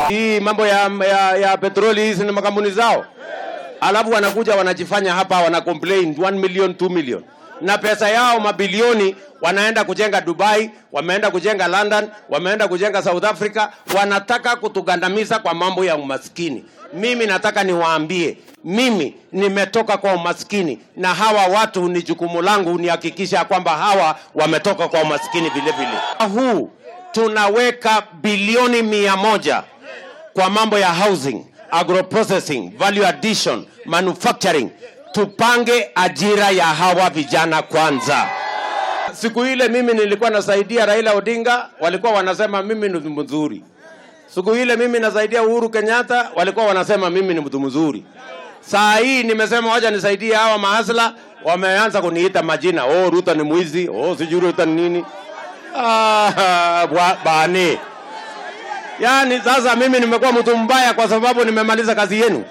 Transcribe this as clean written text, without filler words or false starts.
Hii mambo ya petroli hizi ni makampuni zao, alafu wanakuja wanajifanya hapa wana complain 1 million, 2 million, na pesa yao mabilioni wanaenda kujenga Dubai, wameenda kujenga London, wameenda kujenga South Africa. Wanataka kutugandamiza kwa mambo ya umaskini. Mimi nataka niwaambie, mimi nimetoka kwa umaskini, na hawa watu ni jukumu langu nihakikisha kwamba hawa wametoka kwa umaskini vile vile. Huu tunaweka bilioni 100 kwa mambo ya housing, agroprocessing, value addition, manufacturing. Tupange ajira ya hawa vijana kwanza. Siku ile mimi nilikuwa nasaidia Raila Odinga, walikuwa wanasema mimi ni mzuri. Siku ile mimi nasaidia Uhuru Kenyatta, walikuwa wanasema mimi ni mtu mzuri. Saa hii nimesema wacha nisaidie hawa mahasla, wameanza kuniita majina, oh, Ruto ni mwizi, oh, sijui Ruto ni nini. Ah, bani. Yaani sasa mimi nimekuwa mtu mbaya kwa sababu nimemaliza kazi yenu.